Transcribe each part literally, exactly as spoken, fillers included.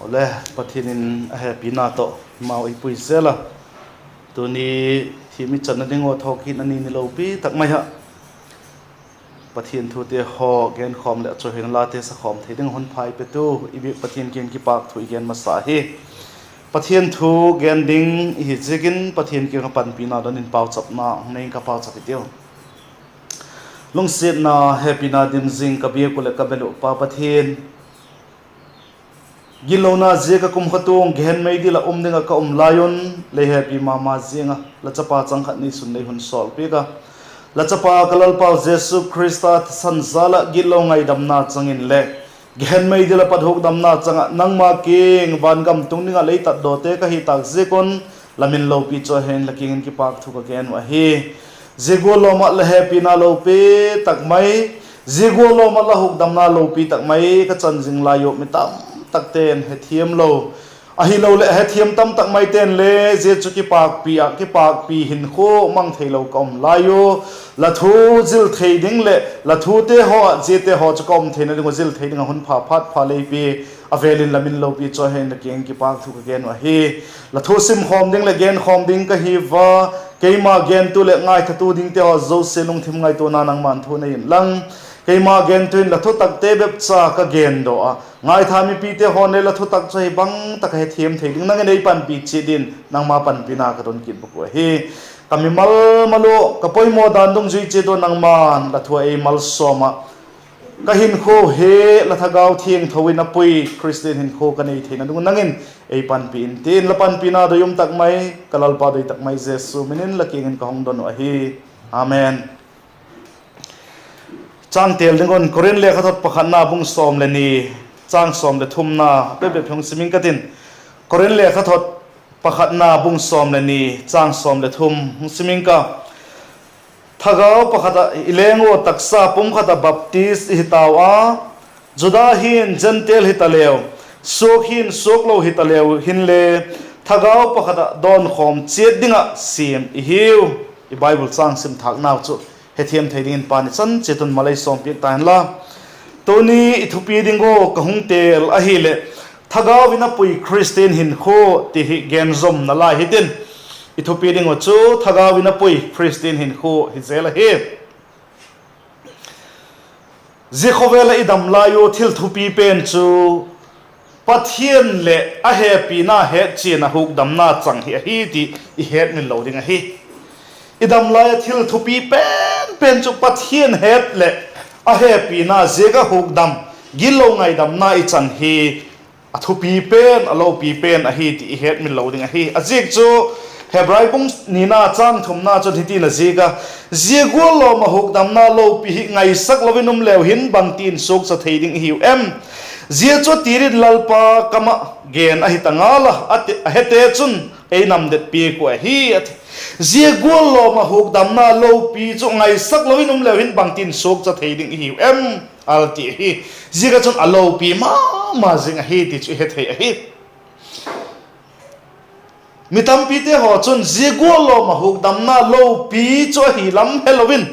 Le, Pathian in a hepina tawh amau ei pui zel a, tuni thim i channa ding ua thawkit a ni ni lopi tak mai ah Pathian thute haw genkhawm leh a chawihoina late sakhawm thei ding hun pha ei petu i biak Pathian kiang kipâk thu i gen masa hi. Pathian thu gen ding i hi ziakin Pathian kiang ah panpina don in pauchapna hung nei ing ka, pauchap i tiu. Lungsiatna hepina dim zing ka biak uh leh ka bel uh Pa Pathian, gitlona ziak ah kumtuang gehen mei dil ah um ding ah ka um lai un, lei hepi ma ma ziang a la chapa chang khat neisun lei hun sawlpiak a, la chapa ka Lalpau Jesu Khrista thisan jal ah gitlo ngaidamna chang in leh gehen mei dil ah pat hukdamna chang ah nangma kiang vangam tung ding ah lei tatdawte ka hi tâk ziak un, la min lopi chu a hen la kiang in kipâk thu ka gen uh ahi. Zia gual lawm ah la hepina lopi tak mai, zia gual lawm ah la hukdamna lopi tak mai ka chan zing lai uh mi tam takte'n hethiam lo, ahiloleh hethiam tam tak maite'n le zia chu kipâkpi ah kipâkpi hinkhua mang theilo ka um lai uh. La thu zil thei ding leh la thute haw ah ziate haw chu ka um theina ding uh zil thei ding ah hun pha phat pha lei pia a vêl in la min lopi chu a hen la kiang in kipâk thu ka gen uh ahi. La thu simkhawm ding leh genkhawm ding ka hi ua, keima gentu leh ngaithatu dingte haw zosia lungthim ngaituana nangma'n thu nei inlang, keima gentu in la thutakte bep cha ka gen daw a, ngaitha mipite haw'n le la thutak chu ahi bang tak a hethiam thei ding nang in ei panpi chiat in nangma panpina ka don kit bawk uh ahi. Ka mimal mal uh ka poimaw dan dungzui chiat ua nangma'n la thu a ei malsawm ah, ka hinkhua hi la Thagau Thiangtho in a pui Khristian hinkhua ka nei theina ding un nang in ei panpi in, ti'n la panpina doi um tak mai, ka Lalpa doi tak mai Jesu min in la kiang in ka hung don uh ahi. Amen. Chang têl ding un Korinth lekhathot pakhatna bung sawm le ni, châng sawm leh thumna bep bep hung sim ing ka ti'n. Korinth lekhathot pakhatna bung sawm le ni, châng sawm leh thum hung sim ing ka. Thagau pakhat ah i leng ua taksa pum khat ah baptis i hi tau a, Juda hin Gentile hitaleu, suak hin suaklo hitaleu hinle, Thagau pakhat ah dawnkhawm chiat ding ah siam i hiu. I Bible châng sim thâknau chu hethiam thei dingin Pa'n i chan chiat un mal ei sawmpiak ta inla. Tuni i thupi ding ua ka hung têl ahileh, Thagau in a pui Khristian hinkhua ti hi gen zomna lai hitin, i thupi ding uh chu Thagau in a pui Khristian hinkhua hi zel ahi. Zia khawvel ah i dam lai uh thil thupi pen chu Pathian leh a hepina hetchian ah hukdamna chang hi ahi ti i hetmil lo ding ahi. I dam lai ah thil thupi pen pen chu Pathian het leh a hepina ziak ah hukdam, gitlo ngaidamna i chan hi a thupi pen, a lopi pen ahi ti i hetmil lo ding ahi. A ziak chu Hebrai bung nina châng thumna chun hitin a ziak a, zia gual lawm ah hukdamna lopi hi ngaisak lo in um leu hin bangtin suakcha thei ding i hiu em? Zia chu a tir in Lalpa kam ah gen ahi ta ngal a, a hete chun ei namdet piak uh ahi, a ti. Zia gual lawm ah hukdamna lopi chu ngaisak lo in um leu hin bangtin suakcha thei ding i hiu em? A la ti ahi. Ziak ah chun a lopi ma ma zing ahi ti chu i he thei ahi. Mi tampite haw chun zia gual lawm ah hukdamna lopi chu ahi lam helo in,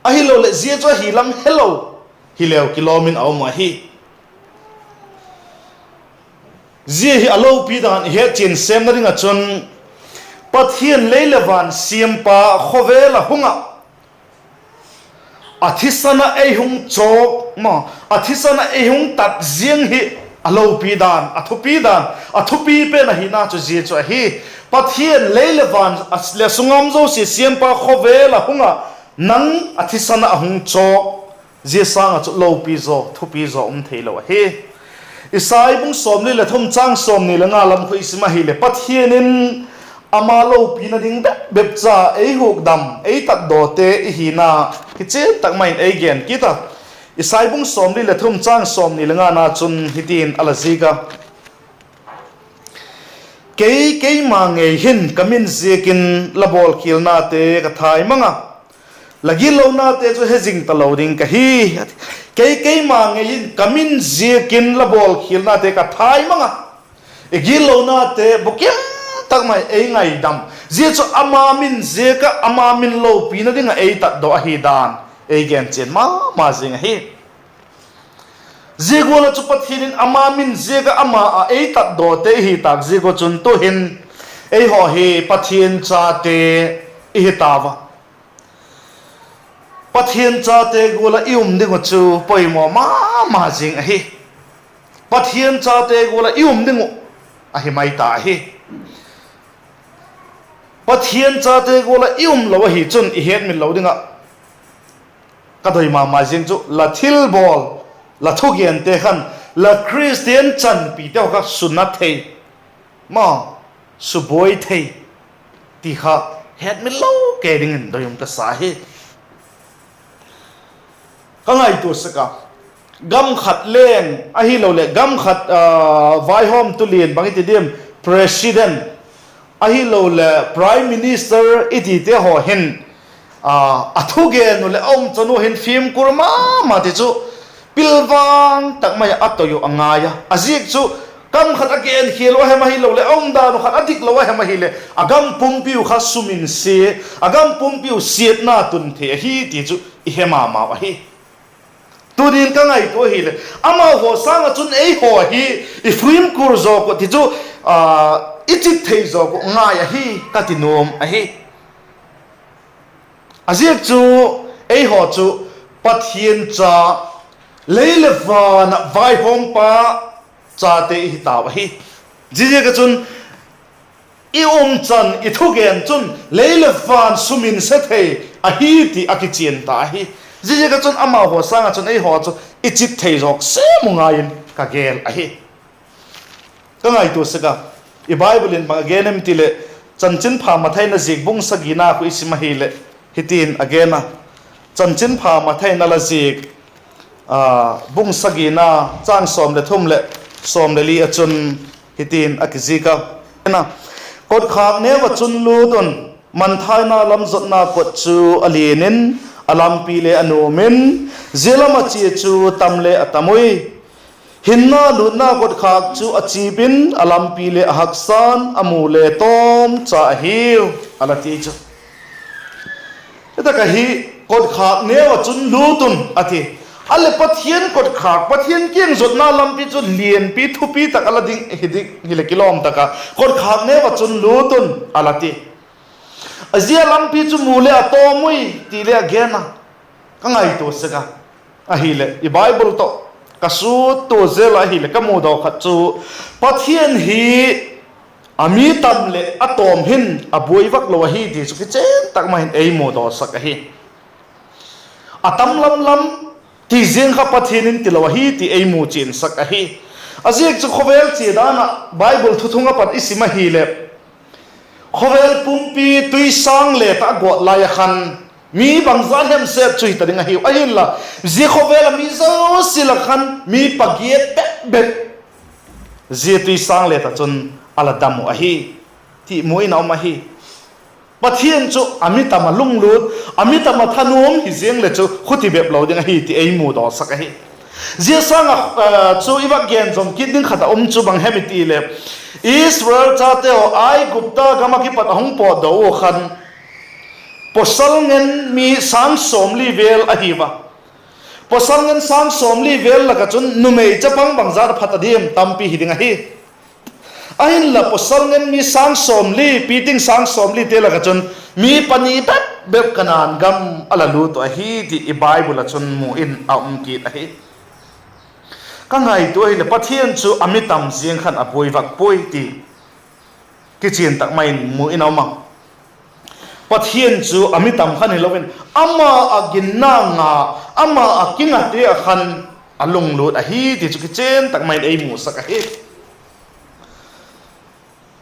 ahiloleh zia chu ahi lam helo hileu kilawm in a um uh ahi. Zia hi a lopi dan i hetchian sêmna ding ah chun, Pathian lei leh van siampa khawvel ah hung ah, a thisan ah ei hung chawk ma, a thisan ah ei hung tat ziang hi a lopi dan, a thupi dan, a thupi pen ahina chu zia chu ahi. Pathian lei leh van leh sungam zosia siampa khawvel ah hung ah, nang a thisan ah a hung chawk, zia sâng ah chu lopi zaw, thupi zaw um theilo ahi. Isai bung sawmli leh thum châng sawmni le nga lam khu i sim ahileh, Pathian in ama lopina ding bep bep cha ei hukdam, ei tatdawte i hina hi chian tak mai in ei gen kit a. Isai bung sawmli leh thum châng sawmni le ngana chun hitin a la ziak a, Kei keima ngei hin ka min ziakin la bawlkhialnate ka thai mang a, la gitlonate chu he zing talo ding ka hi. Kei keima ngei in ka min ziakin la bawlkhialnate ka thai mang a, i gitlonate bukim tak mai ei ngaidam, zia chu ama min ziak ah ama min lopina ding ah ei tatdawk ahi dan ei gen chian ma ma zing ahi. Zia gual ah chu Pathian in ama min ziak ah ama ah ei tatdawte i hi tâk ziak ua chun tu'hin eihaw hi Pathian chate i hi tau a. Pathian chate gual ah i um ding uh chu poimaw ma ma zing ahi. Pathian chate gual ah i um ding uh ahi mai ta ahi. Pathian chate gual ah i um lo ahi chun i hetmil lo ding ah ka doi ma ma zing chu la thilbawl, la thugente khan la Khristian chanpite haw kha suna thei, ma, subuai thei ti kha hetmil lo kei dingin doi um ka sa hi. Ka ngaitua sek a, gam khat leng ahiloleh gam khat, vaihawmtu lian bang i ti diam, president, ahiloleh prime minister i tite haw hin, a thugen uh leh a umchan uh hin fimkur ma ma ti chu pilvang tak mai ah a toi uh a ngai a. A ziak chu kam khat a genkhial uh a hem ahiloleh a umdan uh khat a dik lo a hem ahileh a gam pumpi uh kha suminsia, a gam pumpi uh siatna tun thei ahi ti chu i he ma mau ahi. Tunin ka ngaitua ahileh amau haw sâng ah chun eihaw hi i fimkur zawk uh ti chu i chit thei zawk uh ngai ahi ka ti nuam ahi. A ziak chu eihaw chu Pathian cha, lei leh van ah vaihawmpa chate i hi tau ahi. Ziaziak ah chun i umchan, i thugen chun lei leh van suminsia thei ahi ti a kichian ta ahi. Ziaziak ah chun amau haw sâng ah chun eihaw chu i chit thei zawk sêm uh ngai in ka gel ahi. Ka ngaitua sek a, i Bible in bang a gen em ti leh, Chanchinpha Mathai in a ziak bung sagina khu i sim ahileh, hitin a gen a. Chanchinpha Mathai in a la ziak, bung sagina, châng sawm leh thum leh sawm leh li ah chun hitin a kizik a, Kotkhâk neu ah chun lût un, manthaina lam zotna kot chu a lian in, a lampi le a nuam in, zia lam ah chia chu tam le a tam ui. Hinna lûtna kotkhâk chu a chip in, a lampi le a haksa'n, a mu le tawmcha ahiu, a la ti chu. Hitak ah hi, kotkhâk neu ah chun lût un a ti. A leh Pathian kotkhâk, Pathian kiang zotna lampi chu lianpi thupi tak a la ding hi ding hileh kilawm tak a, kotkhâk neu ah chun lût un a la ti. A zia lampi chu mu le a tawm ui ti le a gen a, ka ngaitua sek a. Ahileh i Bible tawh ka suttua zel a ahileh ka mudaw khat chu Pathian hi a mi tam leh a tawm hin a buai vak lo ahi ti chu kichian tak mai in ei mudawsak ahi. A tam lam lam ti ziang kha Pathian in tilo ahi ti ei mu chiansak ahi. A ziak chu khawvel chia dan ah Bible thuthung ah pat i sim ahileh, khawvel pumpi tuisâng let ah a gawt lai ah khan mi bangza hem set chu hita ding ahiu. Ahinla, zia khawvel ah mi zosia lak ah khan mi pagiat bep bep zia tuisâng let ah chun a la dam uh ahi ti mu in a um ahi. Pathian chu a mi tam ah lunglût, a mi tam ah thanuam hi ziang leh chu khuti bep lo ding ahi ti ei mudawsak ahi. Zia sâng ah chu i vak gen zom kit ding khat a um chu bang hem i ti leh, Israel chate haw Aigupta gam ah kipat a hung pawtdaw ua khan pawsal ngen mi sâng sawmli vêl ahi a. Pawsal ngen sâng sawmli vêl lak ah chun numei chapang bangzat a pha ta diam? Tampi hi ding ahi. Ahinla pawsal ngen mi sâng sawmli, piting sâng sawmlite lak ah chun mi pani bep bep Kanaan gam a la lût uh ahi ti i Bible ah chun mu in a um kit ahi. Ka ngaitua ahileh Pathian chu a mi tam ziang khan a buai vak puai ti kichian tak mai in mu in a um a. Pathian chu a mi tam khan hilo in, ama ah ginna nga, ama ah kingate ah khan a lunglût ahi ti chu kichian tak mai in ei musak ahi.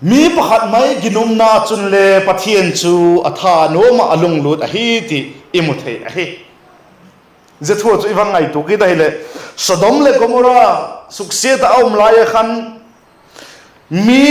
Mi pakhat mai ginumna chun le Pathian chu a thanuam ah a lunglût ahi ti i mu thei ahi. Zia thu chu i vang ngaitua kit ahileh, Sodom leh Gomora suksiat ah a um lai ah khan mi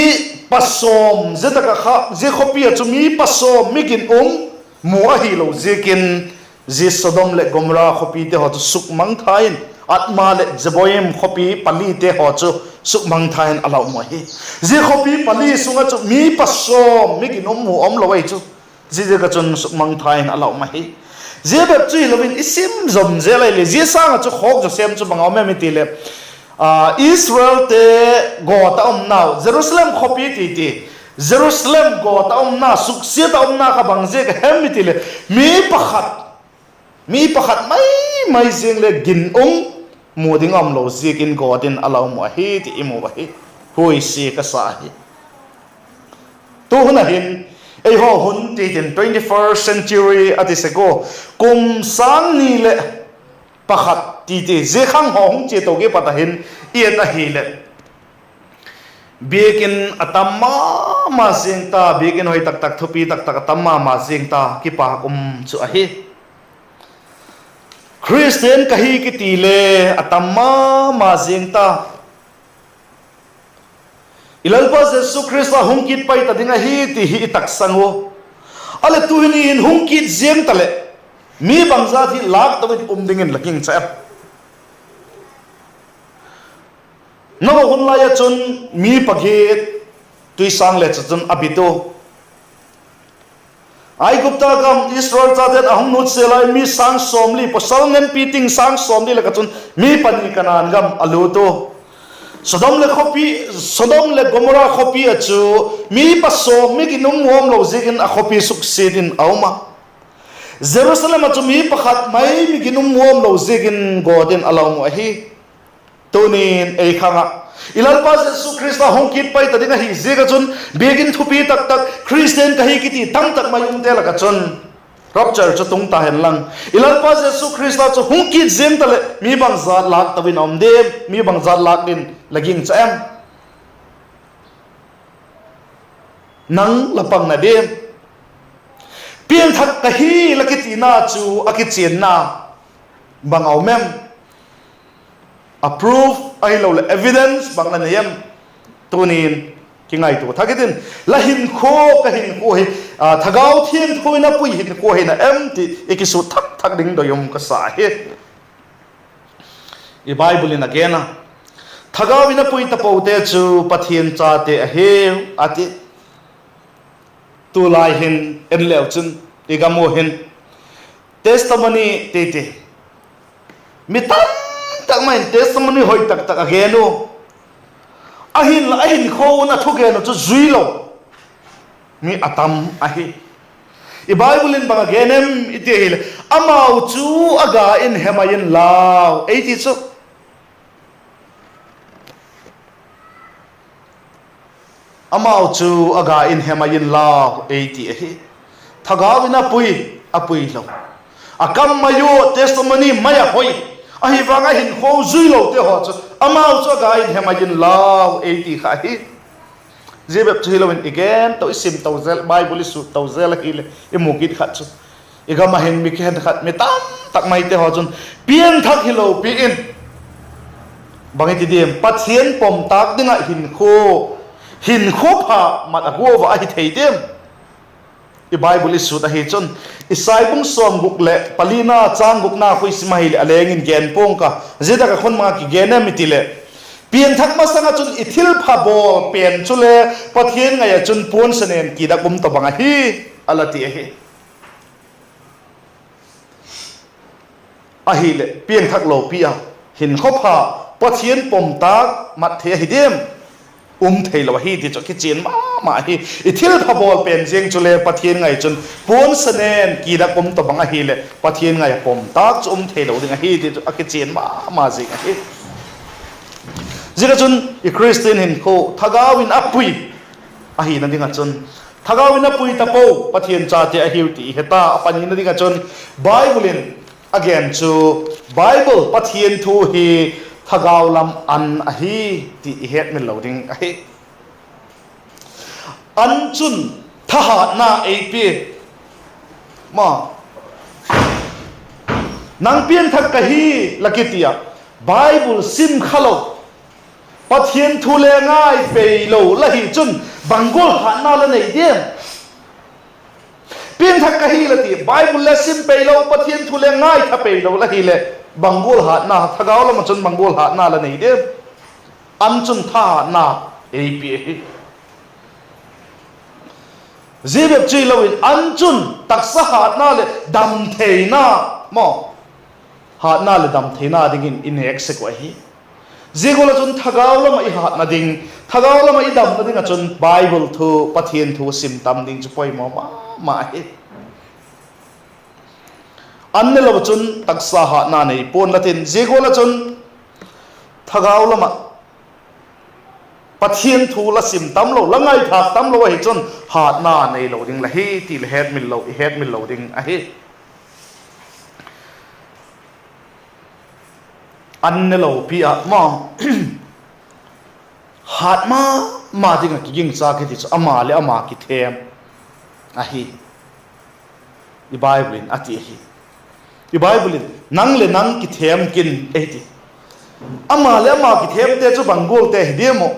pasawm, zia tak ah kha zia khawpi ah chu mi pasawm mi ginum mu ahilo ziakin, zia Sodom leh Gomora khawpite haw chu sukmangthai in, Adma leh Zeboim khawpi palite haw chu sukmangthai in a la um uh ahi. Zia khawpi pali sung ah chu mi pasawm mi ginum mu um lo ahi chu. Ziaziak ah chun sukmangthai in a la um ahi. Zia bep chu hilo in i sim zom zel ahileh, zia sâng ah chu khawk zaw sêm chu bang a um em i ti leh, Israelte gawt a umnau Jerusalem khawpi ti ti, Jerusalem gawt a umna, suksiat a umna kha bang ziak a hem i ti leh, mi pakhat, mi pakhat mai mai ziang leh ginum mu ding a um lo ziakin gawt in a la um uh ahi ti i mu ahi. Huaisia ka sa ahi. Tu hun ah hin, eihaw hun ti tin twenty-first century a ti sek ua, kum sâng ni leh pakhat ti ti zia khang haw hung chia to kipat ah hin i et ahileh, biakin a tam ma ma ziang ta, biakin hoi tak tak, thupi tak tak a tam ma ma ziang ta, kipâk um chu ahi. Khristian ka hi kiti le a tam ma ma ziang ta. I Lalpa Jesu Khrista hung kit pai ta ding ahi ti hi i taksang u. A leh tu'hin i hin hung kit ziang taleh, mi bangzat hi lâk to in um dingin la gingcha em? Noah hun lai ah chun mi pagiat tuisâng le chu chun a bit u. Aigupta gam Israel chate'n a hung nutsia lai mi sâng sawmli, pawsal ngenpi ting sâng sawmli lak ah chun mi pani Kanaan gam a lût u. Sodom leh khawpi, Sodom leh Gomora khawpi ah chu mi pa sawm mi ginum mu um lo ziakin a khawpi suksiat in a um a. Jerusalem ah chu mi pakhat mai mi ginum mu um lo ziakin gawt in a la um uh ahi. Tunin ei khang ah, i Lalpa Jesu Khrista hung kit pai ta ding ahi ziak ah chun, biakin thupi tak tak, Khristian ka hi kiti tam tak mai umte lak ah chun, rapture chu tung ta hen lang, i Lalpa Jesu Khrista chu hung kit ziang taleh mi bangzat lâk to in a um diam, mi bangzat lâk ding la gingcha em? Nang la pang na diam? Piangthak ka hi la kitina chu a kichianna bang a um em? A proof ahiloleh evidence bang la nei em? Tunin kingaitua thak i tin, la hinkhua, ka hinkhua hi, a, Thagau Thiangtho in a pui hinkhua hi na em ti i kisut thak thak ding doi um ka sa hi. I Bible in a gen a, Thagau in a pui tapote chu Pathian chate ahiu, a ti. Tulai hin en leu chun, i gam ua hin testimony ti ti, mi tam tak mai in testimony hoi tak tak a gen u. Ahinla a hinkhua un a thugen uh chu zui lo mi a tam ahi. I Bible in bang a gen em i ti ahileh, amau chu a ga in hem a inlau ei ti chu. Amau chu a ga in hem a inlau ei ti ahi. Thagau in a pui, a pui lo, a kam mai ua testimony mai a hoi, ahi vang a hinkhua zui lote haw chu amau chu a ga in hem a inlau ei ti kha ahi. Zia bep chu hilo in i gen to, i sim to zel, Bible i sut to zel ahileh i mu kit khat chu, i gam ah hin mi khenkhat, mi tam tak maite haw chun piangthak hilo pi in, bang i ti diam, Pathian pom tâk ding ah hinkhua, hinkhua pha mat a guat a ahi thei diam? I Bible i sut ahi chun, Isai bung sawmguk leh palina châng gukna khu i sim ahileh a leng in gen pua'ng ka, zia tak ah khun bang a kigen em i ti leh, piangthak masang ah chun i thilpha bawl pen chule Pathian ngai ah chun puan sanen kidak um tawhbang ahi, a la ti ahi. Ahileh piangthak lopi a, hinkhua pha, Pathian pom tâk mat thei ahi diam? Um theilo ahi ti chu a kichian ma ma ahi. I thilpha bawl pen ziang chule Pathian ngai chun puan sanen kidak um tawhbang ahileh Pathian ngai ah pom tâk chu um theilo ding ahi ti chu a kichian ma ma zing ahi. Ziak ah chun i Khristian hinkhua Thagau in a pui ahina ding ah chun, Thagau in a pui tapo Pathian chate ahiu ti i he ta. A panina ding ah chun, Bible in a gen chu, Bible Pathian thu hi thagau lam an ahi ti i hetmil lo ding ahi. An chun thahatna ei pia. Ma, nang piangthak ka hi la kiti a, Bible sim kha lo, Pathian thu le ngai pei lo la hi chun, bang gual hatna la nei diam? Piangthak ka hi la ti, Bible le sim pei lo, Pathian thu le ngaitha pei lo la hileh, bang gual hatna, thagau lam ah chun bang gual hatna la nei diam? An chun thahatna ei pia hi. Zia bep chu hilo in an chun taksa hâtna leh dam theina, maw, hâtna leh dam theina dingin i nêk sek uh ahi. Zia gual ah chun thagau lam ah i hâtna ding, thagau lam ah i damna ding ah chun Bible thu, Pathian thu sim tam ding chu poimaw ma ma ahi. An ne lo chun taksa hâtna nei pua'n la tin, zia gual ah chun thagau lam ah Pathian thu la sim tam lo, la ngaithâk tam lo ahi chun hâtna neilo ding la hi ti le hetmil lo, i hetmil lo ding ahi. An ne lopi ah maw, hât ma ma ding ah kigingcha kiti chu ama leh ama kithem ahi. I Bible in a ti ahi. I Bible in, nang leh nang kithem kin ei ti. Ama leh ama kithemte chu bang gualte hi diam uh?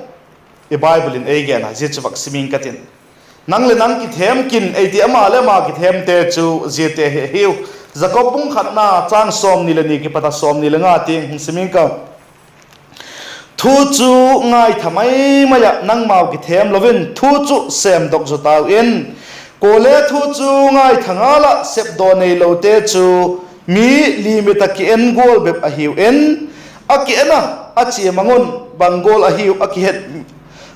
I Bible in ei gen a, zia chu vak sim ing ka tin. Nang leh nang kithem kin ei ti, ama leh ama kithemte chu ziate hi ahiu. Jakob bung khatna châng sawmni leh ni kipat a sawmni le nga tiang hung sim ing ka. Thu chu ngaitha mai mai ah nangmau kithem lo in thu chu sêmdok zaw tau in. Kuale thu chu ngaitha ngal ah sepdaw neilote chu mi limit ah ki-en gual bep ahiu in, a ki-en a, a chia mang un bang gual ahiu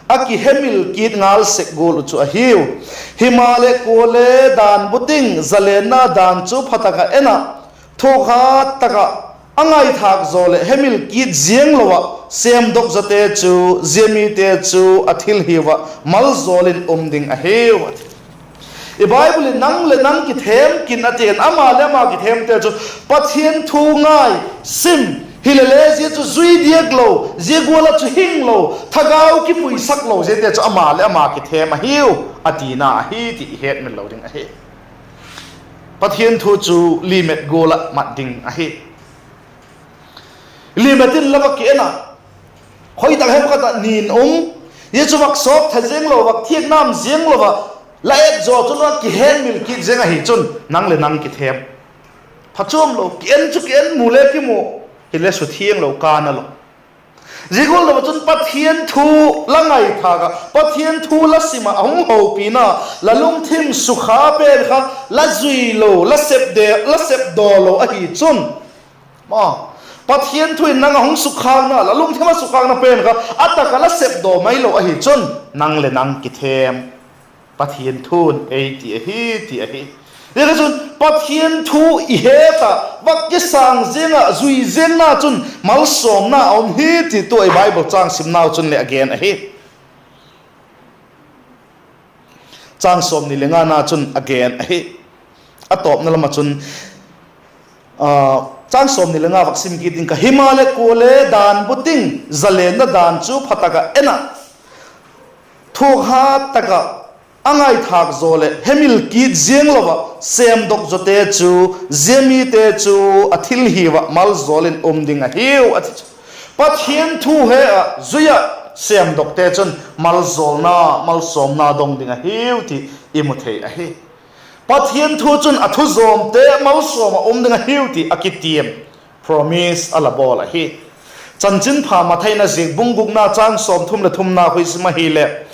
a kihemil kit ngal sek gual uh chu ahiu. Himaleh kuale dan buting zalenna dan chu pha tak ah en ah, thuakhat tak ah a ngaithâk zaw leh hemil kit ziang lo ah sêmdok zawte chu, zia mite chu a thil hiu ah malzawl in um ding ahiu. I Bible in nang leh nang kithem kin a ti'n, ama leh ama kithemte chu Pathian thu ngai, sim, hilele zia chu zui diak lo, zia gual ah chu hing lo, thagau kipuisak lo, ziate chu ama leh ama kithem ahiu, a tina ahi ti i hetmil lo ding ahi. Pathian thu chu limit gual ah mat ding ahi. Limit in la va ki-en a, khoi tak hem khat ah nin um, zia chu vak sawp tha ziang lo, vak thiak nam ziang lo ah, la et zaw chu la kihemil kit ziang ahi chun nang leh nang kithem. Phachuam lo, ki-en chu ki-en, mu le kimu, hile suthiang lo, kâna lo. Zia gual lo ah chun Pathian thu la ngaithâk ah, Pathian thu la sim ah a hung hopina, la lungthim sukha pen kha la zui lo, la sep de, la sepdaw lo ahi chun, Pathian thu in nang a hung sukhâkna, la lungthim a sukhâkna pen kha a tak ah la sepdaw mai lo ahi chun nang leh nang kithem. Pathian thu'n ei ti ahi, ti ahi. Zia kha chun Pathian thu i het ah vak kisâng ziang ah zui ziangna chun malsawmna a um hi ti tu i Bible châng simnau chun leh a gen ahi. Châng sawmni le ngana chun a gen ahi. A tawpna lam ah chun, châng sawmni le nga vak sim kit ding ka, himaleh kuale dan buting zalenna dan chu pha tak ah en ah, thuakhat tak ah a ngaithâk zaw leh hemil kit ziang lo ah sêmdok zawte chu, zia mite chu a thil hiu ah malzawl in um ding ahiu, a ti chu. Pathian thu he ah zui ah sêmdokte chun malzawlna, malsawmna dong ding ahiu ti i mu thei ahi. Pathian thu chun a thuzawmte malsawm ah um ding ahiu ti a kitiam, promise a la bawl ahi. Chanchinpha Mathai in a ziak bung gukna châng sawmthum leh thumna khu i sim ahileh,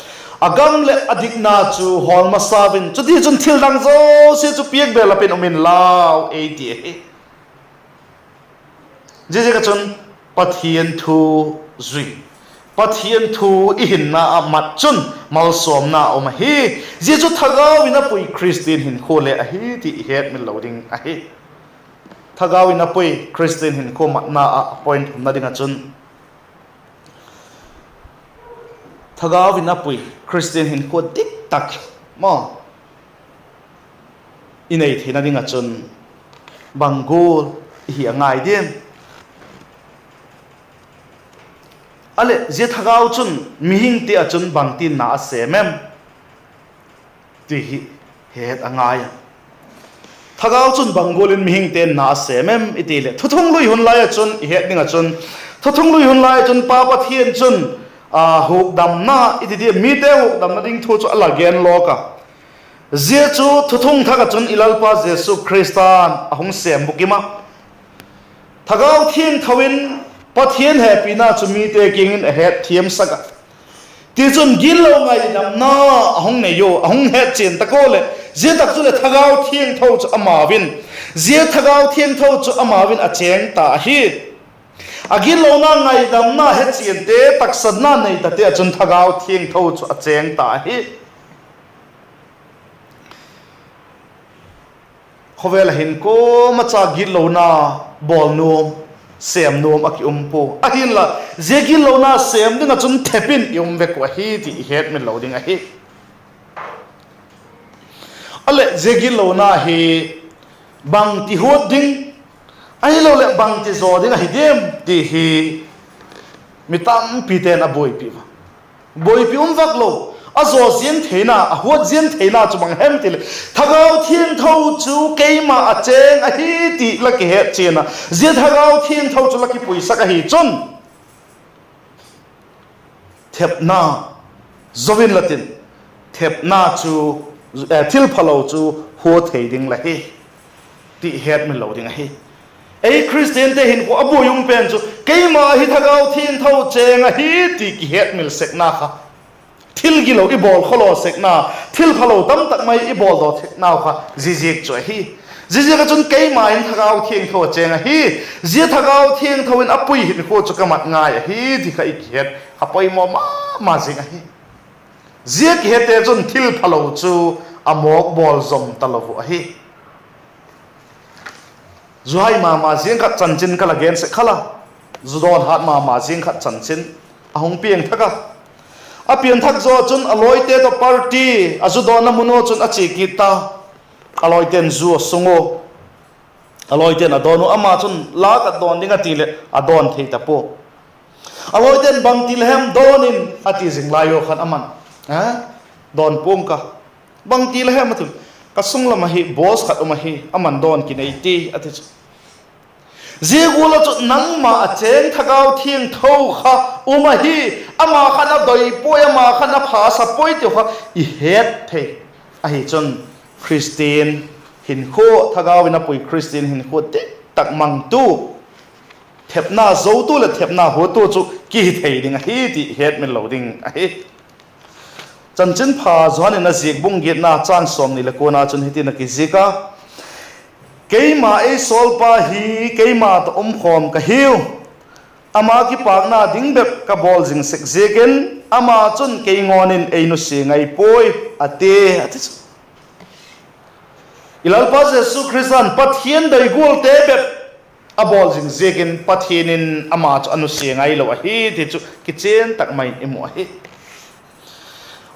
a gam leh a dikna chu hawl masau in, chutichun thil dang zosia chu piak belap in um inlau, ei ti ahi. Ziaziak ah chun Pathian thu zui, Pathian thu i hinna ah mat chun malsawmna a um ahi. Zia chu thagau in a pui Khristian hinkhua le ahi ti i hetmil lo ding ahi. Thagau in a pui Khristian hinkhua matna ah point thumna ding ah chun, thagau in a pui Khristian hinkhua dik tak maw i nei theina ding ah chun bang gual i hi a ngai diam? A leh zia thagau chun mihingte ah chun bangtin na a sêm em? Ti hi het a ngai a. Thagau chun bang gual in mihingte'n na a sêm em i ti leh, Thuthunglui hun lai ah chun i het ding ah chun, Thuthunglui hun lai ah chun Pa Pathian chun hukdamna i ti diam, mite hukdamna ding thu chu a la gen lawk a. Zia chu Thuthung Thak ah chun i Lalpa Jesu Khrista'n a hung sêm bukim a. Thagau Thiangtho in Pathian hepina chu mite kiang in a hetthiamsak a. Tichun gitlo ngaidamna a hung nei ua, a hung hetchian tak ua leh, zia tak chuleh Thagau Thiangtho chu amau in, zia Thagau Thiangtho chu amau in a chêng ta ahi. A gitlona ngaidamna hetchiante, taksana nei tate ah chun Thagau Thiangtho chu a chêng ta ahi. Khawvel ah hin kuama cha gitlona bawl nuam, sêm nuam a ki um pua. Ahinla, zia gitlona sêm ding ah chun thep in i um vek uh ahi ti i hetmil lo ding ahi. A leh zia gitlona hi bangti huat ding, ahiloleh bangti zaw ding ahi diam ti hi mi tampite'n a buaipi ua. Buaipi um vak lo, a zaw ziang theina, a huat ziang theina chu bang hem ti leh, Thagau Thiangtho chu keima a chêng ahi ti la kihetchian a, zia Thagau Thiangtho chu la kipuisak ahi chun, thepna zo inla tin, thepna chu, eh, thilphalo chu hua thei ding la hi ti hetmil lo ding ahi. Ei Khristiante hinkhua a buai um pen chu keima hi Thagau Thiangtho chêng ahi ti kihetmil sekna kha, thil gilo i bawl khawlaw sekna, thilphalo tamtak mai i bawldaw theknau kha ziaziak chu ahi. Ziaziak ah chun keima in Thagau Thiangtho a chêng ahi, zia Thagau Thiangtho in a pui hinkhua chu ka mat ngai ahi ti kha i kihet a poimaw ma ma zing ahi. Zia kihete chun thilphalo chu a mawk bawl zom talo uh ahi. Zuhai ma ma ziang khat chanchin ka la gen sek kha la, zu dawn hat ma ma ziang khat chanchin a hung piang thak a. A piang thak zaw chun a lawite tawh party, a zu dawnna mun ua chun a chia kit ta. A lawite'n zu a sung ua, a lawite'n a dawn uh, ama chun lâk a dawn ding a ti leh a dawn thei ta pua. A lawite'n bangti la hem dawn in a ti zing lai ua khan aman, dawn pua'ng ka, bangti la hem a ti, ka sung lam ah hi boss khat um ahi, aman dawn kinei ti a ti chu. Zia gual ah chu nangma a chêng Thagau Thiangtho kha um ahi, ama khan a doi puai, ama khan a pha a sa puai ti kha i het thei ahi chun, Khristian hinkhua, Thagau in a pui Khristian hinkhua dik tak mangtu, thepna zotu leh thepna huattu chu kihi thei ding ahi ti hetmil lo ding ahi. Chanchinpha Johan in a ziak bung giatna châng sawmni leh kuana chun hitin a kizik a: Keima ei sawlpa hi keima tawh um khawm ka hiu; ama kipâkna ding bep ka bawl zing sek ziakin, ama chun kei ngawn in ei nusia ngai puai, a ti, a ti chu. I Lalpa Jesu Khrista'n Pathian doi gualte bep a bawl zing ziakin Pathian in ama chu a nusia ngailo ahi ti chu kichian tak mai in i mu ahi.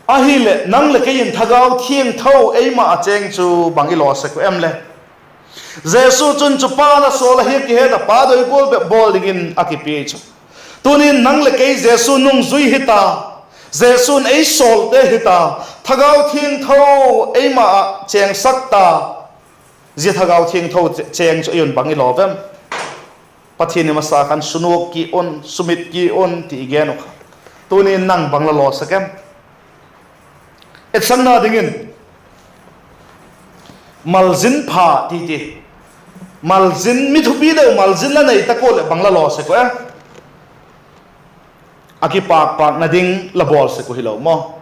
Ahileh nang leh kei in Thagau Thiangtho eima a chêng chu bang i law sek uh em le? Jesu chun chu Pa'n a sawl ahi a kihet a, Pa doi gual bep bawl dingin a kipia chu. Tuni'n nang leh kei Jesu nungzui hita, Jesu'n ei sawlte hita, Thagau Thiangtho eima ah chêngsak ta, zia Thagau Thiangtho chêng chu ei un bang i law vem? Pathian i masa khan sunuak ki un, sumit ki un ti i gen uh kha. Tuni'n nang bang la law sek em? Etsakna dingin, malzin pha ti ti, malzin, mi thupi deu malzin la nei tak ua leh bang la law sek uh em? A kipâk pâkna ding la bawl sek uh hilo maw?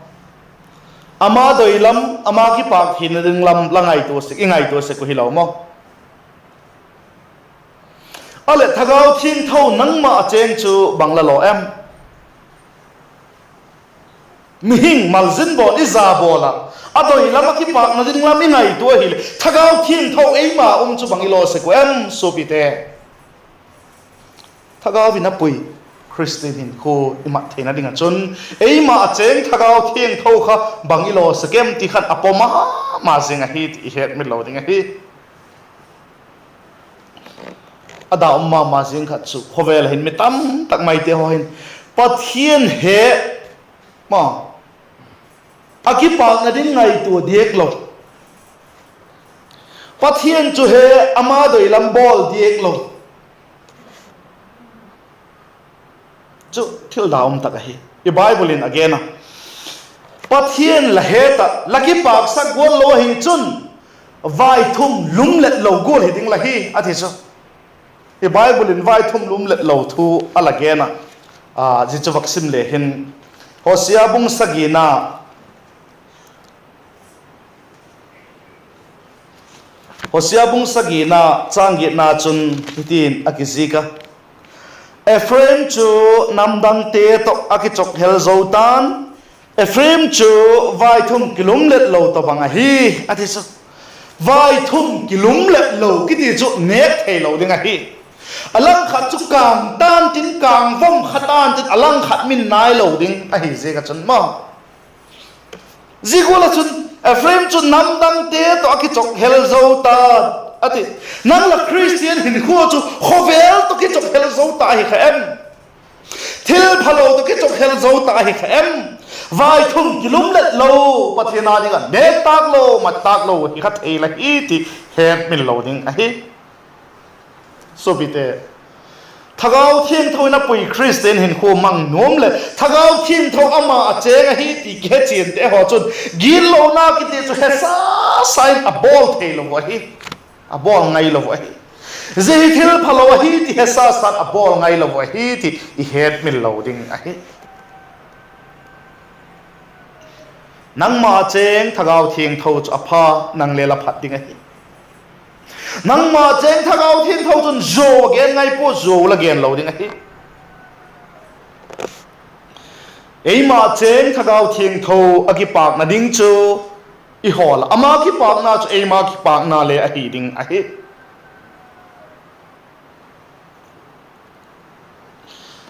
Ama doi lam, ama kipâk theina ding lam la ngaitua sek, i ngaitua sek uh hilo maw? A leh Thagau Thiangtho nangma a chêng chu bang la law em? Mihing malzin bawl i za bawl ah, a doi lam, a kipâkna ding lam i ngaitua ahileh, Thagau Thiangtho eima um chu bang i law sek uh em, suapite? Thagau in a pui Khristian hinkhua i mat theina ding ah chun, eima a chêng Thagau Thiangtho kha bang i law sek em ti khan a pom ma ma zing ahi ti i hetmil lo ding ahi. A da um ma ma zing khat chu khawvel ah hin mi tamtak maite haw hin Pathian he ma, a kipâkna ding ngaitua diak lo, Pathian chu he, ama doi lam bawl diak lo chu thil da um tak ahi. I Bible in a gen a, Pathian la het ah la kipâksak gual lo ahi chun, vaithum lumlet lo gual hi ding la hi, a ti chu. I Bible in vaithum lumlet lo thu a la gen a, zia chu vak sim le hin, Hosea bung sagina, Hosea bung sagina châng giatna chun hitin a kizik a: Ephraim chu namdangte tawh a kichawkhel zo ta'n, Ephraim chu vaithum kilumlet lo tawhbang ahi, a ti chu. Vaithum kilumlet lo kiti chu nêk theilo ding ahi. A langkhat chu kâng ta'n tin, kâng vom kha ta'n tin, a langkhat min nailo ding ahi ziak ah chun maw. Zia gual ah chun Ephraim chu namdangte tawh a kichawkhel zo ta, a ti. Nang la Khristian hinkhua chu khawvel tawh kichawkhel zo ta ahi kha em? Thil phalo tawh kichawkhel zo ta ahi kha em? Vaithum kilumlet lo, Pathian â ding ah nêk tâk lo, mat tâk lo hi kha thei la hi ti hetmil lo ding ahi. Suapite, Thagau Thiangtho in a pui Khristian hinkhua mang nuam leh Thagau Thiangtho ama a chêng ahi ti kihechiante haw chun gitlona kiti chu hesa sa in a bawl theilo ahi, a bawl ngailo ahi. Zia hi thil phalo ahi ti hesa sa in a bawl ngailo ahi ti i hetmil lo ding ahi. Nangma chêng Thagau Thiangtho chu a pha, nang le la phat ding ahi. Nangma chêng Thagau Thiangtho chun zuau a gen ngai pua, zuau la gen lo ding ahi. Eima chêng Thagau Thiangtho a kipâkna ding chu i hawl a, ama kipâkna chu eima kipâkna le ahi ding ahi.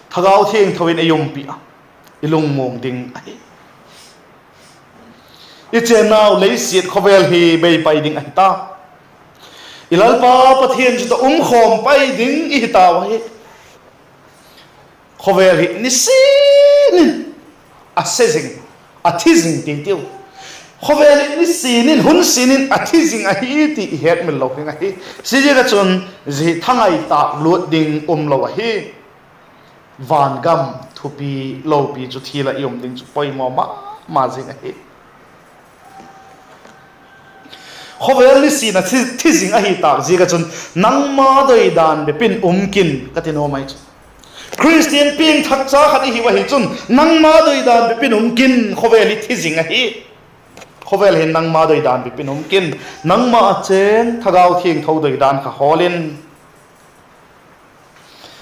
Thagau Thiangtho in ei umpi a, i lungmuang ding ahi. I chênnau leisiat khawvel hi bei pai ding ahi ta. I Lalpa Pathian chu tawh um khawm pai ding i hi tau ahi. Khawvel hi nisin in a se zing, a thi zing ti tiu. Khawvel hi nisin in, hun sin in a thi zing ahi ti i hetmil lo ding ahi. Ziaziak ah chun zia hi thangai tâk luat ding umlo ahi. Vangam thupi lopi chu thil ah i um ding chu poimaw ma ma zing ahi. Khawvel nisin a thi, thi zing ahi tâk ziak ah chun nangma doidan bep in um kin ka ti nuam ahi chu. Khristian piangthak cha khat i hiu ahi chun nangma doidan bep in um kin, khawvel hi thi zing ahi. Khawvel hin nangma doidan bep in um kin, nangma a chêng Thagau Thiangtho doidan kha hawl in.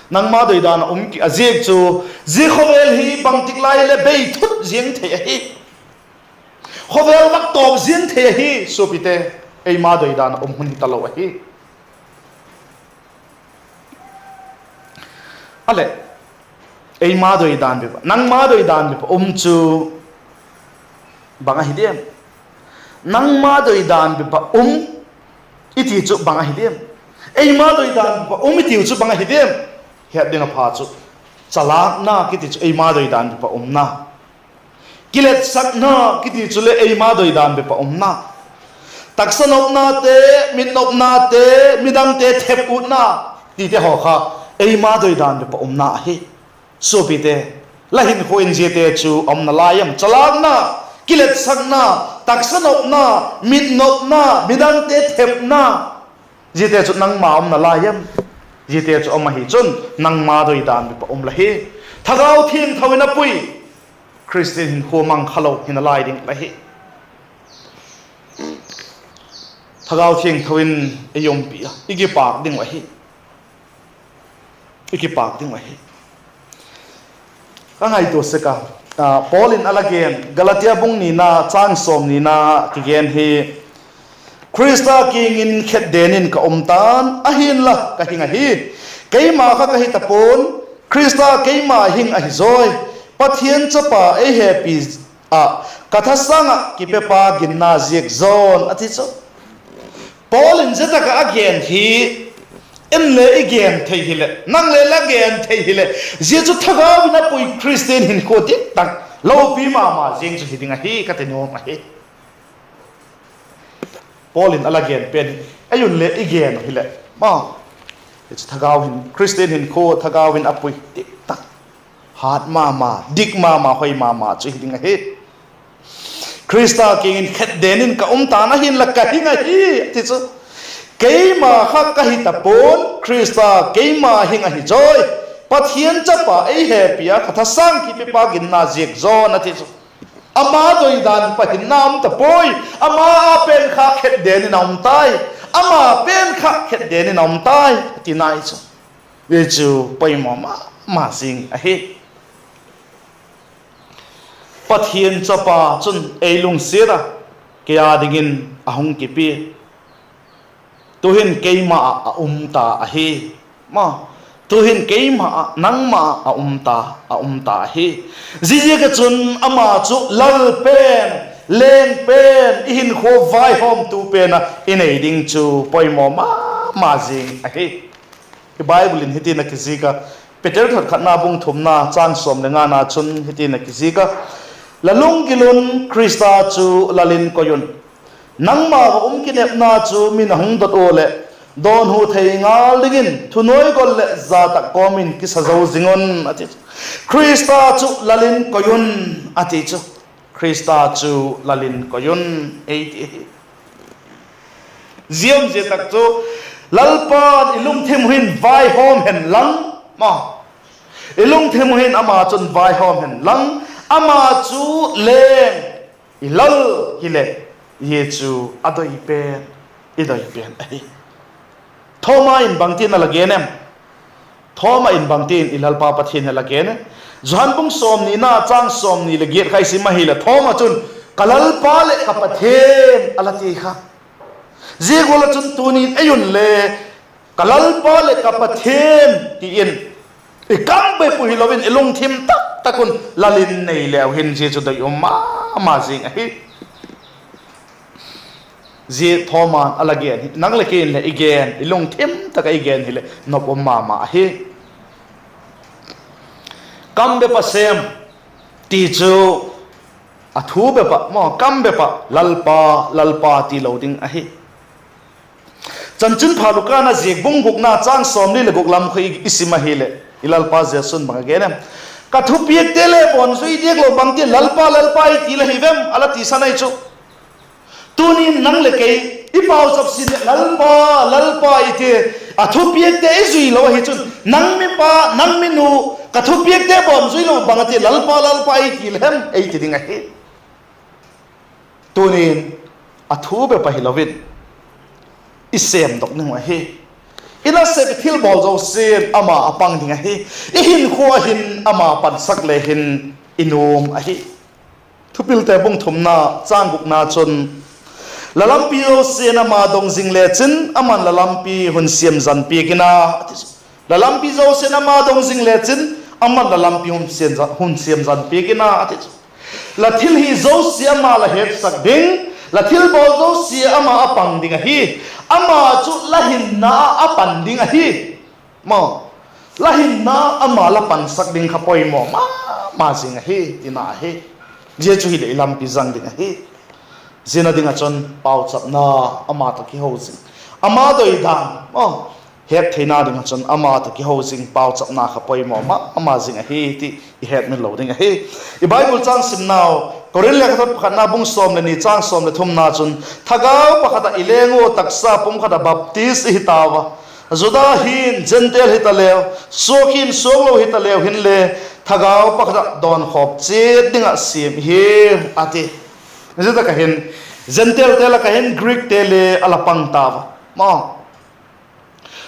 Nangma doidan a um ki a ziak chu, zia khawvel hi bangtik lai leh bei thut ziang thei ahi. Khawvel vak tawp ziang thei ahi, suapite, eima doidan a um hun hi talo ahi. A leh, eima doidan bep ah, nangma doidan bep ah um chu bang ahi diam? Nangma doidan bep ah um i ti chu bang ahi diam? Eima doidan bep ah um i tiu chu bang ahi diam? Het ding a pha chu, chalâkna kiti chu eima doidan bep ah umna. Kiletsakna kiti chuleh eima doidan bep ah umna. Taksa nopnate, mit nopnate, midangte thep utna tite haw kha eima doidan bep ah umna ahi. Suapite, la hinkhua in ziate chu um nalai em? Chalâkna, kiletsakna, taksa nopna, mit nopna, midangte thepna, ziate chu nangma um nalai em? Ziate chu um ahi chun nangma doidan bep ah um la hi. Thagau Thiangtho in a pui Khristian hinkhua mang khalo hi nalai ding la hi. Thagau Thiangtho in ei umpi a, i kipâk ding uh ahi. I kipâk ding uh ahi. Ka ngaitua sek a, Paul in a la gen Galatia bung nina châng sawmnina kigen hi, Khrista kiang in khetden in ka um ta'n, ahi'n la ka hing ahi. Keima kha ka hi ta pua'n, Khrista keima hing ahi zawi. Pathian chapa ei hepi ah ka thasâng ah kipepa ginna ziak zawn, a ti chu. Paul in zia tak ah a gen hi, en le i gen thei hileh, nang le la gen thei hileh, zia chu Thagau in a pui Khristian hinkhua dik tak lopi ma ma ziang chu hi ding ahi ka ti nuam ahi. Paul in a la gen pen hi ei un le i gen hileh, ma, hi chu Thagau in, Khristian hinkhua Thagau in a pui dik tak, hât ma ma, dik ma ma, hoi ma ma chu hi ding ahi. Khrista kiang in khetden in ka um ta'n, ahi'n la ka hing ahi, ti chu. Keima kha ka hi ta pua'n, Khrista keima hing ahi zawi. Pathian chapa ei hepi a, ka thasâng kipepa ginna ziak zaw in a ti chu. Ama doidan pa hinna um ta puai, ama â pen kha khetden in a um tai, ama pen kha khetden in a um tai, a ti nai chu. Zia chu poimaw ma ma zing ahi. Pathian chapa chun ei lungsiat a, kei â dingin a hung kipia. Tu'hin keima ah a um ta ahi. Ma, tu'hin keima ah, nangma ah a um ta, a um ta ahi. Ziaziak ah chun ama chu Lal pen, Leng pen, i hinkhua vaihawmtu pen ah i nei ding chu poimaw ma ma zing ahi. I Bible in hitin a kizik a, Peter thot khatna bung thumna châng sawm le ngana chun hitin a kizik a, La lunggil un, Khrista chu Lal in koi un. Nangmau ah um kinepna chu mi'n a hung dot ua leh, dawnhu thei ngal dingin thunuai gol leh za tak kawm in kisa zo zing un, a ti chu. Khrista chu Lal in koi un, a ti chu. Khrista chu Lal in koi un, ei ti hi. Zia um zia tak chu, Lalpa'n i lungthim uh hin vaihawm hen lang, ma, i lungthim uh hin ama chun vaihawm hen lang, ama chu Leng, i Lal hileh, zia chu a doi pen, i doi pen ahi. Thawma in bangtin a la gen em? Thawma in bangtin i Lalpa Pathian hi a la gen em? Johan bung sawmnina châng sawmni leh giat kha i sim ahileh, Thawma chun, Ka Lalpa leh ka Pathian, a la ti kha. Zia gual ah chun tuni'n ei un le, Ka Lalpa leh ka Pathian, ti in, i kam bep uh hilo in i lungthim tak tak un Lal in nei leu hin zia chu doi um ma ma zing ahi. Zia Thawma'n a la gen hi nang leh kei in leh i gen, i lungthim tak ah i gen hileh nop um ma ma ahi. Kam bep ah sêm, ti chu, a thu bep ah maw, kam bep ah Lalpa, Lalpa ti lo ding ahi. Chanchinpha Luka'n a ziak bung gukna châng sawmli leh guk lam kha i, i sim ahileh, i Lalpa Jesu'n bang a gen em? Ka thupiakte le bawn zui diak lo bangtin Lalpa, Lalpa i ti la hi vem, a la tisan ahi chu. Tuni'n nang leh kei i pauchap sin leh Lalpa, Lalpa i ti, a thupiakte i zui lo ahi chun, nang mi pa, nang mi nu, ka thupiakte bawn zui lo bang a ti Lalpa, Lalpa i ti le hem, ei ti ding ahi. Tuni'n a thu bep ah hilo in i sêmdok ding uh ahi. I nasep, i thilbawl zosia'n ama a pang ding ahi. I hinkhua hin ama pansak le hin i nuam ahi. Thupilte bung thumna châng gukna chun, La lampi zosia'n ama dong zing lechin, ama'n la lampi hun siam zan piak in a, a ti chu. La lampi zosia'n ama dong zing lechin, ama'n la lampi hun siam zan, hun siam zan piak in a, a ti chu. La thil hi zosia ama la hetsak ding, la thilbawl zosia ama a pang ding ahi. Ama chu la hinna ah a pan ding ahi. Maw, la hinna ama la pansak ding kha poimaw ma ma zing ahi, tina ahi. Zia chu hileh i lampi zang ding ahi. Ziana ding ah chun pauchapna, ama tawh kiho zing, ama doi dan, aw, het theina ding ah chun ama tawh kiho zing pauchapna kha poimaw ma ma zing ahi ti i hetmil lo ding ahi. I Bible châng simnau, Korinth lekhathot pakhatna bung sawm leh ni châng sawm leh thumna chun, Thagau pakhat ah i leng ua taksa pum khat ah baptis i hi tau a. Juda hin, Gentile hitaleu, suak hin, suaklo hitaleu hinle, thagau pakhat ah dawnkhawm chiat ding ah siam i hi, a ti. Zia tak ah hin, Gentilete lak ah hin Greekte le a la pang tau a. Maw,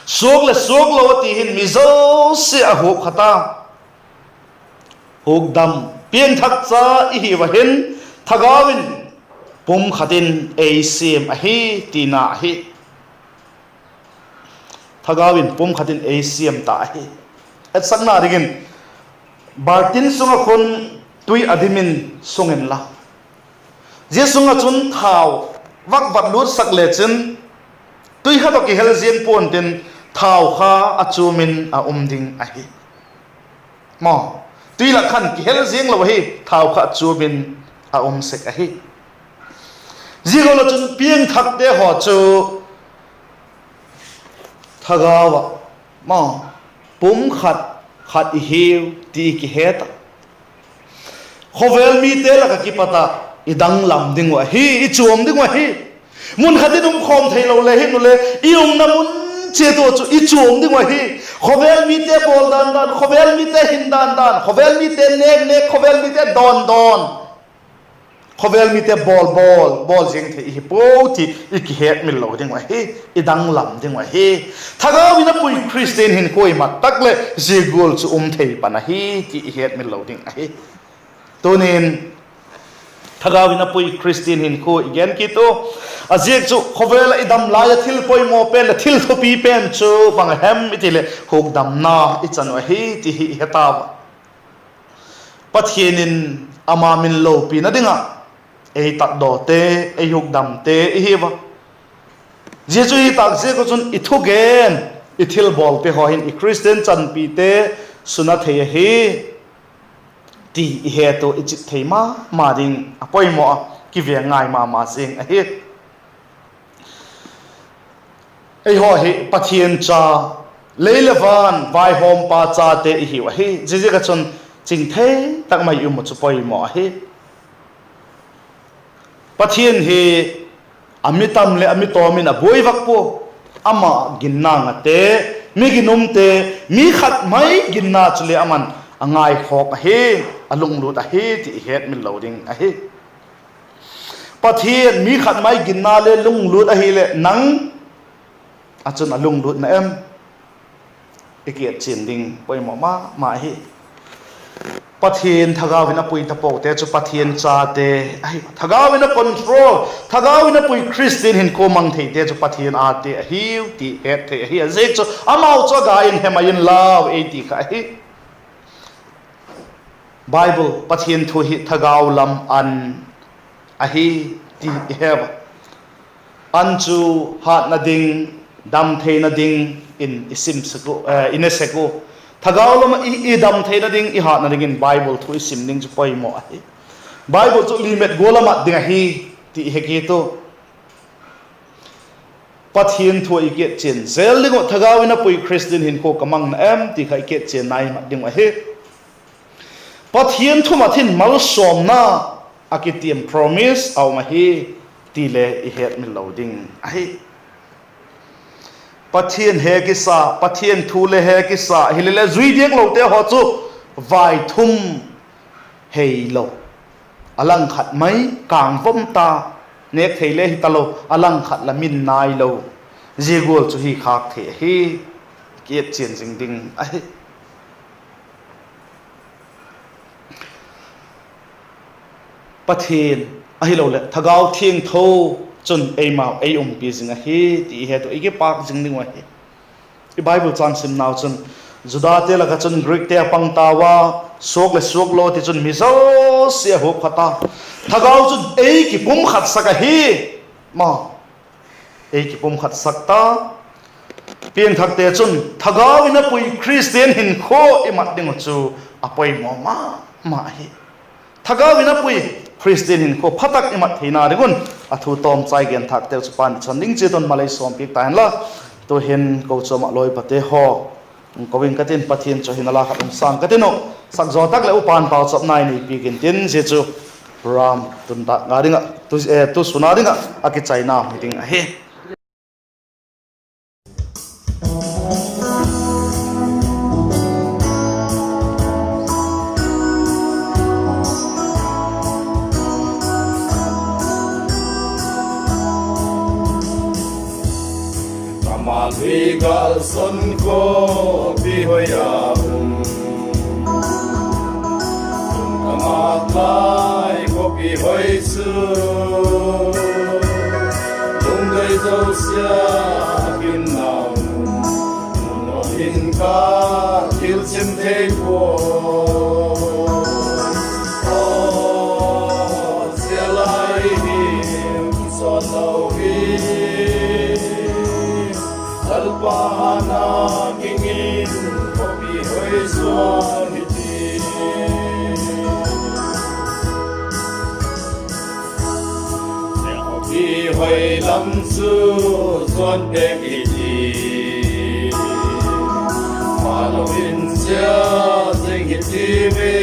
suak leh suaklo a ti hin mi zosia a hukdam khat a, hukdam, piangthak cha i hiu a hin, thagau in pum khat in ei siam ahi, tina ahi. Thagau in pum khat in ei siam ta ahi. Etsakna dingin, baltin sung ah khun tui a dim in sung inla, zia sung ah chun thau vak vat lutsak lechin, tui kha tawh kihel ziang pua'n tin, thau kha a chuam in a um ding ahi. Maw, tui lak khan kihel ziang lo ahi, thau kha a chuam in a um sek ahi. Zia gual ah chun piangthakte haw chu thagau ah, maw, pum khat khat i hiu ti kihet a, khawvel mite lak ah kipat ah i danglam ding uh ahi, i chuam ding uh ahi. Mun khat in um khawm theilo le hin u le, i umna mun Zia tu chu i chuam ding uh ahi. Khawvel mite bawl dan dan, khawvel mite hin dan dan, khawvel mite nêk nêk, khawvel mite dawn dawn, khawvel mite bawl bawl, bawl ziang thei i hi puau ti i kihetmil lo ding uh ahi. I danglam ding uh ahi. Thagau in a pui Khristian hinkhua i mat tak leh zia gual chu um thei pan ahi ti i hetmil lo ding ahi. Tunin, thagau in a pui Khristian hinkhua i gen kit u. A ziak chu khawvel ah i dam lai a thil poimaw pen leh thil thupi pen chu bang a hem i ti leh hukdamna i chan uh ahi ti hi i he tau a. Pathian in ama min lopina ding ah ei tatdawte, ei hukdamte i hi ua. Zia chu hi tâk ziak ah chun i thugen, i thilbawlte haw hin i Khristian chanpite suna thei ahi ti i het u i chit thei ma ma ding a poimaw a, kiveng ngai ma ma zing ahi. Eihaw hi Pathian cha, lei leh van vaihawmpa chate i hiu ahi. Ziaziak ah chun chingthei tak mai i um uh chu poimaw ahi. Pathian hi a mi tam leh a mi tawm in a buai vak pua. Ama ginna ngate, mi ginumte, mi khat mai ginna chule aman a ngaikhawk ahi, a lunglut ahi ti i hetmil lo ding ahi. Pathian mi khat mai ginna le lunglut ahileh nang ah chun a lunglut na em? I kietchian ding poimaw ma ma hi. Pathian thagau in a pui tapote chu Pathian chate ahi. Thagau in a control, thagau in a pui Khristian hinkhua mang theite chu Pathian ate ahiu ti het thei ahi. A ziak chu amau chu a ga in he mai inlau ei ti kha ahi. Bible, Pathian thu hi thagau lam an ahi ti i he ua. An chu hatna ding, dam theina dingin i sim sek u, i ne sek u. Thagau lam ah i, i dam theina ding, i hatna dingin Bible thu i sim ding chu poimaw ahi. Bible chu limit gual a mat ding ahi ti i he kit u. Pathian thu ah i kietchian zel ding uh, thagau in a pui Khristian hinkhua ka mang na em ti kha i kietchian nai mat ding uh ahi. Pathian thu mat hin malsawmna a kitiam promise a um ahi ti le i hetmil lo ding ahi. Pathian he kisa, Pathian thu le he kisa hile le zui diak lote haw chu vaithum hei lo, a langkhat mai kângvom ta, nêk thei le hi talo, a langkhat la min nai lo, zia gual chu hi khâk thei ahi. Kietchian zing ding ahi. Pathian ahiloleh Thagau Thiangtho chun eimau ei umpi zing ahi ti i het u, i kipâk zing ding uh ahi. I Bible châng simnau chun, Judate lak ah chun Greekte a pang tau a, suak leh suak law tichun mi zosia a huap khat a, Thagau chun ei kipumkhatsak ahi. Ma, ei kipumkhatsak ta. Piangthakte chun Thagau in a pui Khristian hinkhua i mat ding uh chu a poimaw ma ma ahi. Thagau in a pui Khristian hinkhua pha tak i mat theina ding un a thu tawmchai genthâkteu chu Pa'n i chan ding chiat un malei sawmpiak ta hen la. Tu'hin kochuam ah lawipate haw ko ing ka tin, Pathian chawihoina la khat um sâng ka tin uh. Sak zaw tak leh upa'n pauchapna i neipiak intin, zia chu program tun tâk nga ding ah, tu, eh, tu suna ding ah a kichaina hi ding ahi. Ama lui gâl son khawpi hoi a um, ka ngâk lai khawpi hoi chu, lungdoi zosia a ginna um, nungak in ka thil chim thei pua. Aw, zia lai hi kisawt lo hi, Lalpa hâtna ging in khawpi hoi zuan hi ti. Khawpi hoi lam chu zuan pek hi ti, pha lo in chia zing hi ti ve.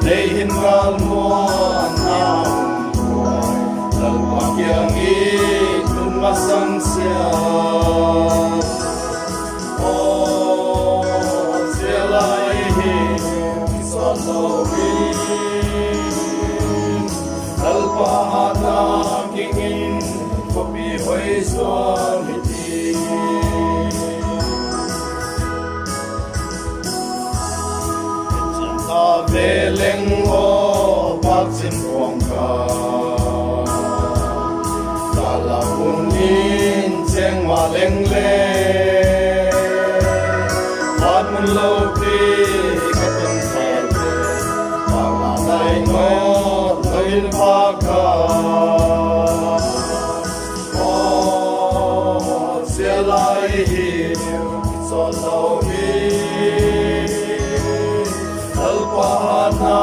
Lei hin gâl muanna um puai, Lalpa kiang i tun masang sia Ve leng aw, pâk chin pua'ng ka, ka la hun in chêng ma leng le, phat mun lo pi ka tun thei le, pâk la lai naw, lo in pâk ka. Aw, zia lai hi, sawt lo hi, Lalpa hatna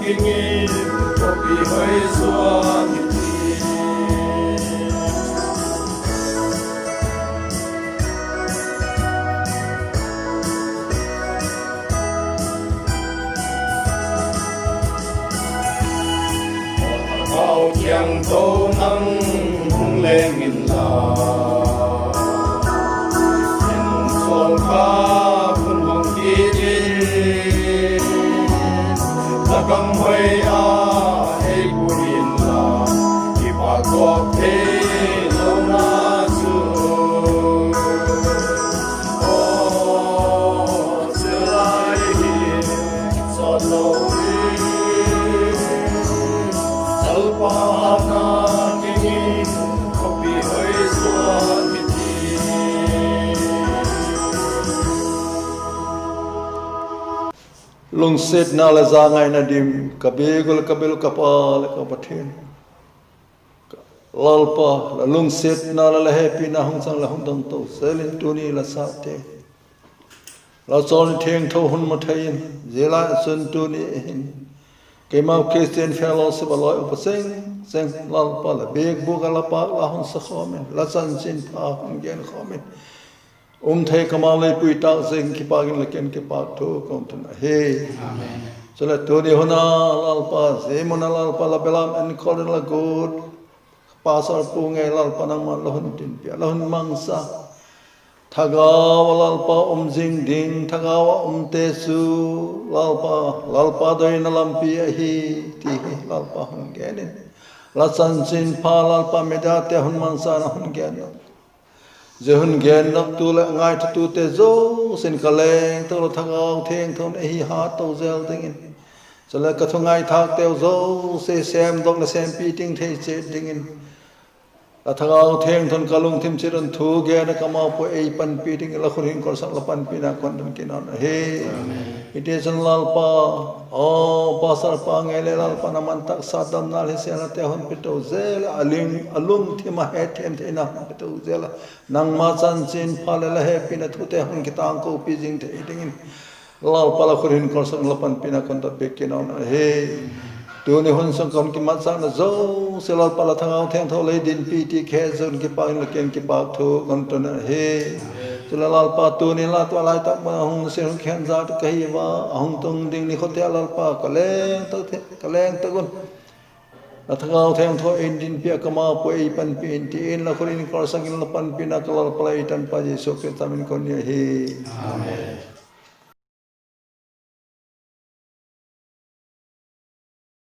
ging in, khawpi hoi zuan hi ti. Thagau thiangtho nang hung leng inla, in sawlkhâk hun hung kit in, la gam hoi a ei pui inla, kipâk tuak theilona chu. Aw, zia lai hi, sawt lo hi, Lalpa hatna ging in, khawpi hoi zuan hi ti. Lungsiatna leh zangaina dim, ka biak uh leh ka bel uh ka Pa leh ka Pathian, Lalpa, la lungsiatna leh la hepina hung chang leh hung dong to zel in tuni la chate, la chawlni thiangtho hun mu thei in, zia lai ah chun tuni hin keimau Christian Fellowship a lawi upa seng seng, Lalpa, la biakbûk ah la pâk la hun sa khawm in, la chanchinpha hun gen khawm in um thei kamau lei pui tâk ziakin kipâk in la kiang in kipâk thu ka hun tun ahi. Chuleh tuni hun a Lalpa, zia mun a Lalpa, la belam enkol in la guat pastor pu ngei Lalpa nangma'n la hun dinpi a, la hun mangsa, thagau ah Lalpa um zing ding, thagau ah umte chu Lalpa, Lalpa doina lampi ahi ti hi Lalpa hun gen in, la chanchinpha Lalpa mediate hun mangsa in a hun gen a, zia hun gen noptu leh ngaithatute zosia'n ka leng tak ua la Thagau Thiangtho in ei hat to zel dingin, chuleh ka thu ngaithâkteu zosia sêmdok leh sêmpi ting thei chiat dingin, la Thagau Thiangtho in ka lungthim chiat un thu gen a ka mawpuai ei panpi dingin la khut hin kawlsak la panpina ka hun don kit nawn ahi. Hitichun Lalpa, aw pastor pa ngei leh Lalpa, nangma'n taksa damna leh hisiatnate hun pe to zel a, a lungthim a hetthiam theina hun pe to zel a, nangma chanchinpha leh la hepina thute hun kitângkopi zing thei dingin Lalpa, la khut hin kawlsak la panpina ka hun don piak kit nawn ahi. Tuni hun sung ka hun kimatsakna zosia Lalpa, la Thagau Thiangtho lei dinpi ti khe zon kipâk in la kiang in kipâk thu ka hun tun ahi. Chuleh Lalpa, tuni la tu a lai tak mun a hung sia hung khen zat ka hi ua, a hung tung ding ni khote a Lalpa, ka leng tak un la Thagau Thiangtho in dinpi a ka mawpuai ei panpi in ti in la khut in kawlsak in la panpina ka Lalpa leh ei tanpa Jesu Khrista min in ka hun ni ahi. Amen.